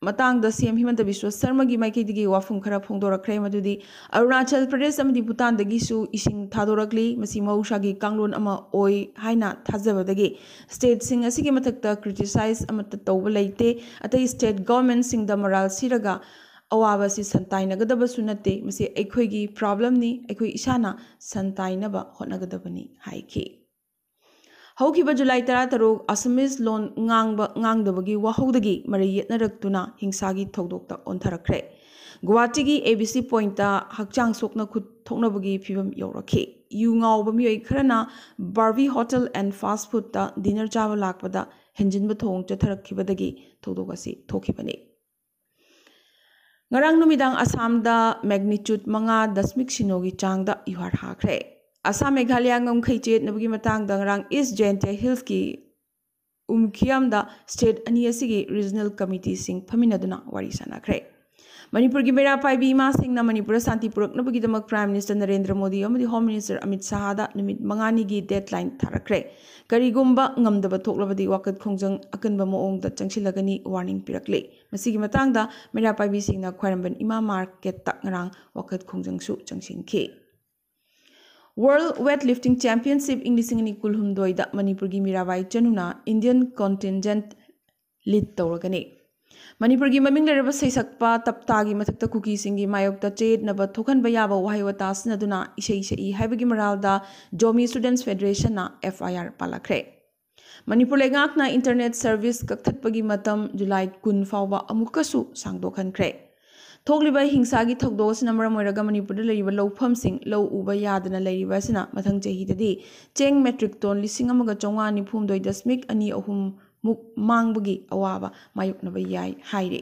ꯃꯇꯥꯡꯗ ꯁꯤ ꯑꯦꯝ ꯍꯤꯃꯟꯇ ꯕꯤꯁ꯭ꯋ ꯁꯔꯃꯒꯤ ꯃꯥꯏꯀꯩꯗꯒꯤ ꯋꯥꯐꯝ ꯈꯔ ꯐꯣꯡꯗꯣꯔꯛꯈ꯭ꯔꯦ, ꯃꯗꯨꯗꯤ ꯑꯔꯨꯅꯥꯆꯜ ꯄ꯭ꯔꯗꯦꯁ ꯑꯃꯗꯤ ꯚꯨꯇꯥꯟꯗꯒꯤꯁꯨ ꯏꯁꯤꯡ ꯊꯥꯗꯣꯔꯛꯂꯤ꯫ ꯃꯁꯤ ꯃꯍꯧꯁꯥꯒꯤ ꯀꯥꯡꯂꯣꯟ ꯑꯃ ꯑꯣꯏ ꯍꯥꯏꯅ ꯊꯥꯖꯕꯗꯒꯤ stateꯁꯤꯡ ꯑꯁꯤꯒꯤ ꯃꯊꯛꯇ criticize ꯑꯃꯠꯇ ꯇꯧꯕ ꯂꯩꯇꯦ꯫ ꯑꯇꯩ state governmentꯁꯤꯡꯗ ꯃꯔꯥꯜ ꯁꯤꯔꯒ ꯑꯋꯥꯕ ꯑꯁꯤ ꯁꯟꯇꯥꯏꯅꯒꯗꯕꯁꯨ ꯅꯠꯇꯦ꯫ ꯃꯁꯤ ꯑꯩꯈꯣꯏꯒꯤ problemꯅꯤ, ꯑꯩꯈꯣꯏ ꯏꯁꯥꯅ ꯁꯟꯇꯥꯏꯅꯕ ꯍꯣꯠꯅꯒꯗꯕꯅꯤ ꯍꯥꯏꯈꯤ꯫ ꯍꯧꯈꯤꯕ ꯖꯨꯂꯥꯏ ꯇꯔꯥꯇꯔꯨꯛ Assamese ꯂꯣꯟ ꯉꯥꯡꯕ ꯉꯥꯡꯗꯕꯒꯤ ꯋꯥꯍꯧꯗꯒꯤ ꯃꯔꯩ ꯌꯦꯠꯅꯔꯛꯇꯨꯅ ꯍꯤꯡꯁꯥꯒꯤ ꯊꯧꯗꯣꯛꯇ ꯑꯣꯟꯊꯔꯛꯈ꯭ꯔꯦ꯫ ꯒꯨꯋꯥꯍꯥꯇꯤꯒꯤ A B C pointꯇ ꯍꯛꯆꯥꯡ ꯁꯣꯛꯅ ꯈꯨꯠ ꯊꯣꯛꯅꯕꯒꯤ ꯐꯤꯕꯝ ꯌꯧꯔꯛꯈꯤ꯫ ꯌꯨ ꯉꯥꯎꯕ ꯃꯤꯑꯣꯏ ꯈꯔꯅ Barvi Hotel and Fast Foodꯇ dinner ꯆꯥꯕ ꯂꯥꯛꯄꯗ ꯍꯦꯟꯖꯤꯟꯕ ꯊꯧꯑꯣꯡ ꯆꯠꯊꯔꯛꯈꯤꯕꯗꯒꯤ ꯊꯧꯗꯣꯛ ꯑꯁꯤ ꯊꯣꯛꯈꯤꯕꯅꯤ꯫ ꯉꯔꯥꯡ ꯅꯨꯃꯤꯗꯥꯡ ꯑꯁꯥꯝꯗ magnitude ꯃꯉꯥ ꯗꯁꯃꯤꯛ ꯁꯤꯅꯣꯒꯤ ꯆꯥꯡꯗ ꯌꯨꯍꯥꯔ ꯍꯥꯈ꯭ꯔꯦ꯫ ꯑꯁꯥꯝ ꯃꯦꯘꯥꯂꯌꯥ ꯉꯝꯈꯩ ꯆꯌꯦꯠꯅꯕꯒꯤ ꯃꯇꯥꯡꯗ ꯉꯔꯥꯡ East Jaintia Hillsꯀꯤ ꯎꯝꯈꯤꯌꯥꯝꯗ ꯁ꯭ꯇꯦꯠ ꯑꯅꯤ ꯑꯁꯤꯒꯤ ꯔꯤꯖꯅꯦꯜ ꯀꯃꯤꯇꯤꯁꯤꯡ ꯐꯝꯃꯤꯟꯅꯗꯨꯅ ꯋꯥꯔꯤ ꯁꯥꯟꯅꯈ꯭ꯔꯦ꯫ ꯃꯅꯤꯄꯨꯔꯒꯤ ꯃꯩꯔꯥ ꯄꯥꯏꯕꯤ ꯏꯃꯥꯁꯤꯡꯅ ꯃꯅꯤꯄꯨꯔꯗ ꯁꯥꯟꯇꯤ ꯄꯨꯔꯛꯅꯕꯒꯤꯗꯃꯛ ꯄ꯭ꯔꯥꯏꯝ ꯃꯤꯅꯤꯁꯇꯔ ꯅꯔꯦꯟꯗ꯭ꯔ ꯃꯣꯗꯤ ꯑꯃꯗꯤ ꯍꯣꯝ ꯃꯤꯅꯤꯁꯇꯔ ꯑꯃꯤꯠ ꯁꯥꯍꯗ ꯅꯨꯃꯤꯠ ꯃꯉꯥꯅꯤꯒꯤ ꯗꯦꯗꯂꯥꯏꯟ ꯊꯥꯔꯛꯈ꯭ꯔꯦ꯫ ꯀꯔꯤꯒꯨꯝꯕ ꯉꯝꯗꯕ ꯊꯣꯛꯂꯕꯗꯤ ꯋꯥꯀꯠ ꯈꯣꯡꯖꯪ ꯑꯀꯟꯕ ꯃꯑꯣꯡꯗ ꯆꯪꯁꯤꯜꯂꯒꯅꯤ ꯋꯥꯔꯅꯤꯡ ꯄꯤꯔꯛꯂꯤ꯫ ꯃꯁꯤꯒꯤ ꯃꯇꯥꯡꯗ ꯃꯩꯔꯥ ꯄꯥꯏꯕꯤꯁꯤꯡꯅ ꯈ꯭ꯋꯥꯏꯔꯝꯕꯟ ꯏꯃꯥ ꯃꯥꯔꯀꯦꯠꯇ ꯉꯔꯥꯡ ꯋꯥꯀꯠ ꯈꯣꯡꯖꯪꯁꯨ ꯆꯪꯁꯤꯟꯈꯤ꯫ ꯋꯥꯔꯜ ꯋꯦꯠ ꯂꯤꯐꯇꯤꯡ ꯆꯦꯝꯄꯤꯌꯟꯁꯤꯞ ꯏꯪ ꯂꯤꯁꯤꯡ ꯑꯅꯤ ꯀꯨꯟꯍꯨꯝꯗꯣꯏꯗ ꯃꯅꯤꯄꯨꯔꯒꯤ ꯃꯤꯔꯥꯕꯥꯏ ꯆꯅꯨꯅ ꯏꯟꯗꯤꯌꯟ ꯀꯣꯟꯇꯤꯟꯖꯦꯟꯠ ꯂꯤꯗ ꯇꯧꯔꯒꯅꯤ꯫ ꯃꯅꯤꯄꯨꯔꯒꯤ ꯃꯃꯤꯡ ꯂꯩꯔꯕ ꯁꯩꯁꯛꯄ ꯇꯞꯇꯥꯒꯤ ꯃꯊꯛꯇ ꯀꯨꯀꯤꯁꯤꯡꯒꯤ ꯃꯥꯌꯣꯛꯇ ꯆꯌꯦꯠꯅꯕ ꯊꯣꯛꯍꯟꯕ ꯌꯥꯕ ꯋꯥꯍꯩ ꯋꯥꯇꯥ ꯁꯤꯖꯤꯟꯅꯗꯨꯅ ꯏꯁꯩ ꯁꯛꯏ ꯍꯥꯏꯕꯒꯤ ꯃꯔꯥꯜꯗ ꯖꯣꯃꯤ ꯁ꯭ꯇꯨꯗꯦꯟꯠꯁ ꯐꯦꯗꯔꯦꯁꯟꯅ ꯑꯦꯐ ꯑꯥꯏ ꯑꯥꯔ ꯄꯥꯜꯂꯛꯈ꯭ꯔꯦ꯫ ꯃꯅꯤꯄꯨꯔ ꯂꯩꯉꯥꯛꯅ ꯏꯟꯇꯔꯅꯦꯠ ꯁꯔꯚꯤꯁ ꯀꯛꯊꯠꯄꯒꯤ ꯃꯇꯝ ꯖꯨꯂꯥꯏ ꯀꯨꯟ ꯐꯥꯎꯕ ꯑꯃꯨꯛꯀꯁꯨ ꯁꯥꯡꯗꯣꯛꯍꯟꯈ꯭ꯔꯦ꯫ ꯊꯣꯛꯂꯤꯕ ꯍꯤꯡꯁꯥꯒꯤ ꯊꯧꯗꯣꯛ ꯑꯁꯤꯅ ꯃꯔꯝ ꯑꯣꯏꯔꯒ ꯃꯅꯤꯄꯨꯔꯗ ꯂꯩꯔꯤꯕ ꯂꯧꯐꯝꯁꯤꯡ ꯂꯧ ꯎꯕ ꯌꯥꯗꯅ ꯂꯩꯔꯤꯕ ꯑꯁꯤꯅ ꯃꯊꯪ ꯆꯍꯤꯗꯗꯤ ꯆꯦꯡ ꯃꯦꯇ꯭ꯔꯤꯛ ꯇꯣꯟ ꯂꯤꯁꯤꯡ ꯑꯃꯒ ꯆꯥꯝꯃꯉꯥ ꯅꯤꯐꯨ ꯍꯨꯝꯗꯣꯏ ꯗꯁꯃꯤꯛ ꯑꯅꯤ ꯑꯍꯨꯝ ꯃꯨꯛ ꯃꯥꯡꯕꯒꯤ ꯑꯋꯥꯕ ꯃꯥꯌꯣꯛꯅꯕ ꯌꯥꯏ ꯍꯥꯏꯔꯤ꯫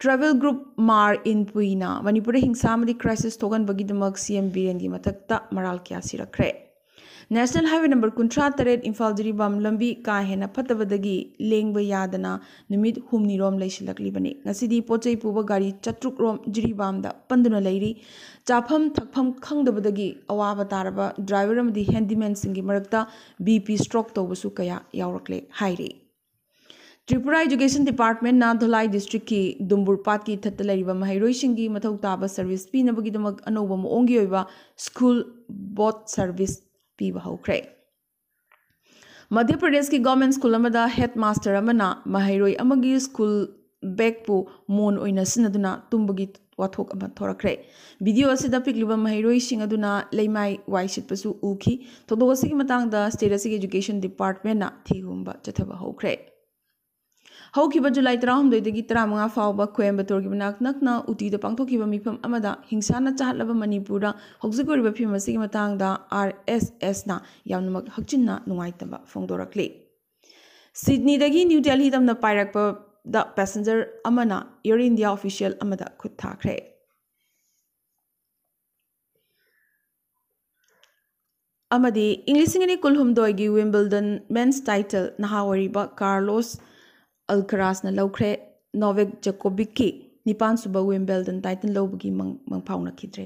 ꯇ꯭ꯔꯥꯏꯕꯦꯜ ꯒ꯭ꯔꯨꯞ ꯃꯥꯔ ꯏꯟ ꯄꯨꯏꯅ ꯃꯅꯤꯄꯨꯔꯗ ꯍꯤꯡꯁꯥ ꯑꯃꯗꯤ ꯀ꯭ꯔꯥꯏꯁꯤꯁ ꯊꯣꯛꯍꯟꯕꯒꯤꯗꯃꯛ ꯁꯤ ꯑꯦꯝ ꯕꯤꯔꯦꯟꯒꯤ ꯃꯊꯛꯇ ꯃꯔꯥꯜ ꯀꯌꯥ ꯁꯤꯔꯛꯈ꯭ꯔꯦ꯫ ꯅꯦꯁꯅꯦꯜ ꯍꯥꯏꯋꯦ ꯅꯝꯕꯔ ꯀꯨꯟꯊ꯭ꯔꯥ ꯇꯔꯦꯠ ꯏꯝꯐꯥꯜ ꯖꯤꯔꯤꯕꯥꯝ ꯂꯝꯕꯤ ꯀꯥ ꯍꯦꯟꯅ ꯐꯠꯇꯕꯗꯒꯤ ꯂꯦꯡꯕ ꯌꯥꯗꯅ ꯅꯨꯃꯤꯠ ꯍꯨꯝꯅꯤꯔꯣꯝ ꯂꯩꯁꯤꯜꯂꯛꯂꯤꯕꯅꯤ꯫ ꯉꯁꯤꯗꯤ ꯄꯣꯠ ꯆꯩ ꯄꯨꯕ ꯒꯥꯔꯤ ꯆꯥꯇ꯭ꯔꯨꯛ ꯔꯣꯝ ꯖꯤꯔꯤꯕꯥꯝꯗ ꯄꯟꯗꯨꯅ ꯂꯩꯔꯤ꯫ ꯆꯥꯐꯝ ꯊꯛꯐꯝ ꯈꯪꯗꯕꯗꯒꯤ ꯑꯋꯥꯕ ꯇꯥꯔꯕ ꯗ꯭ꯔꯥꯏꯚꯔ ꯑꯃꯗꯤ ꯍꯦꯟꯗꯤꯃꯦꯟꯁꯤꯡꯒꯤ ꯃꯔꯛꯇ ꯕꯤ ꯄꯤ ꯁ꯭ꯇ꯭ꯔꯣꯛ ꯇꯧꯕꯁꯨ ꯀꯌꯥ ꯌꯥꯎꯔꯛꯂꯦ ꯍꯥꯏꯔꯤ꯫ ꯇ꯭ꯔꯤꯄꯨꯔꯥ ꯏꯗꯨꯀꯦꯁꯟ ꯗꯤꯄꯥꯔꯠꯃꯦꯟꯅ ꯙꯣꯂꯥꯏ ꯗꯤꯁꯇ꯭ꯔꯤꯛꯀꯤ ꯗꯨꯝꯕꯨꯔ ꯄꯥꯠꯀꯤ ꯏꯊꯠꯇ ꯂꯩꯔꯤꯕ ꯃꯍꯩꯔꯣꯏꯁꯤꯡꯒꯤ ꯃꯊꯧ ꯇꯥꯕ ꯁꯔꯚꯤꯁ ꯄꯤꯅꯕꯒꯤꯗꯃꯛ ꯑꯅꯧꯕ ꯃꯑꯣꯡꯒꯤ ꯑꯣꯏꯕ ꯁ꯭ꯀꯨꯜ ꯕꯣꯠ ꯁꯔꯚꯤꯁ ꯄꯤꯕ ꯍꯧꯈ꯭ꯔꯦ꯫ ꯃꯙ꯭ꯌ ꯄ꯭ꯔꯗꯦꯁꯀꯤ ꯒꯚꯔꯟꯃꯦꯟꯠ ꯁ꯭ꯀꯨꯜ ꯑꯃꯗ ꯍꯦꯗ ꯃꯥꯁꯇꯔ ꯑꯃꯅ ꯃꯍꯩꯔꯣꯏ ꯑꯃꯒꯤ ꯁ꯭ꯀꯨꯜ ꯕꯦꯒꯄꯨ ꯃꯣꯟ ꯑꯣꯏꯅ ꯁꯤꯖꯤꯟꯅꯗꯨꯅ ꯇꯨꯝꯕꯒꯤ ꯋꯥꯊꯣꯛ ꯑꯃ ꯊꯣꯔꯛꯈ꯭ꯔꯦ꯫ ꯚꯤꯗꯤꯑꯣ ꯑꯁꯤꯗ ꯄꯤꯛꯂꯤꯕ ꯃꯍꯩꯔꯣꯏꯁꯤꯡ ꯑꯗꯨꯅ ꯂꯩꯃꯥꯏ ꯋꯥꯏ ꯁꯤꯠꯄꯁꯨ ꯎꯈꯤ꯫ ꯊꯧꯗꯣꯛ ꯑꯁꯤꯒꯤ ꯃꯇꯥꯡꯗ ꯁ꯭ꯇꯦꯠ ꯑꯁꯤꯒꯤ ꯏꯗꯨꯀꯦꯁꯟ ꯗꯤꯄꯥꯔꯠꯃꯦꯟꯠꯅ ꯊꯤꯒꯨꯝꯕ ꯆꯠꯊꯕ ꯍꯧꯈ꯭ꯔꯦ꯫ ꯍꯧꯈꯤꯕ ꯖꯨꯂꯥꯏ ꯇꯔꯥꯍꯨꯝꯗꯣꯏꯗꯒꯤ ꯇꯔꯥꯃꯉꯥ ꯐꯥꯎꯕ ꯀꯣꯌꯝꯕꯇꯣꯔꯒꯤ ꯃꯅꯥꯛ ꯅꯛꯅ ꯎꯇꯤꯗ ꯄꯥꯡꯊꯣꯛꯈꯤꯕ ꯃꯤꯐꯝ ꯑꯃꯗ ꯍꯤꯡꯁꯥꯅ ꯆꯥꯍꯠꯂꯕ ꯃꯅꯤꯄꯨꯔꯗ ꯍꯧꯖꯤꯛ ꯑꯣꯏꯔꯤꯕ ꯐꯤꯕꯝ ꯑꯁꯤꯒꯤ ꯃꯇꯥꯡꯗ ꯑꯥꯔ ꯑꯦꯁ ꯑꯦꯁꯅ ꯌꯥꯝꯅꯃꯛ ꯍꯛꯆꯤꯟꯅ ꯅꯨꯡꯉꯥꯏꯇꯕ ꯐꯣꯡꯗꯣꯔꯛꯂꯤ꯫ ꯁꯤꯗꯅꯤꯗꯒꯤ ꯅ꯭ꯌꯨ ꯗꯦꯜꯍꯤ ꯇꯝꯅ ꯄꯥꯏꯔꯛꯄꯗ ꯄꯦꯁꯦꯟꯖꯔ ꯑꯃꯅ ꯑꯦꯌꯔ ꯏꯟꯗꯤꯌꯥ ꯑꯣꯐꯤꯁꯤꯌꯦꯜ ꯑꯃꯗ ꯈꯨꯠ ꯊꯥꯈ꯭ꯔꯦ꯫ ꯑꯃꯗꯤ ꯏꯪ ꯂꯤꯁꯤꯡ ꯑꯅꯤ ꯀꯨꯟꯍꯨꯝꯗꯣꯏꯒꯤ ꯋꯤꯝꯕꯜꯗꯟ ꯃꯦꯟꯁ ꯇꯥꯏꯇꯜ ꯅꯍꯥ ꯑꯣꯏꯔꯤꯕ ꯀꯥꯔꯂꯣꯁ ꯑꯜꯀꯔꯥꯁꯅ ꯂꯧꯈ꯭ꯔꯦ꯫ ꯅꯣꯚꯦꯛ ꯖꯣꯀꯣꯕꯤꯛꯀꯤ ꯅꯤꯄꯥꯟꯁꯨꯕ ꯋꯤꯝꯕꯜꯗꯟ ꯇꯥꯏꯇꯜ ꯂꯧꯕꯒꯤ ꯃꯪ ꯃꯪꯐꯥꯎꯅꯈꯤꯗ꯭ꯔꯦ꯫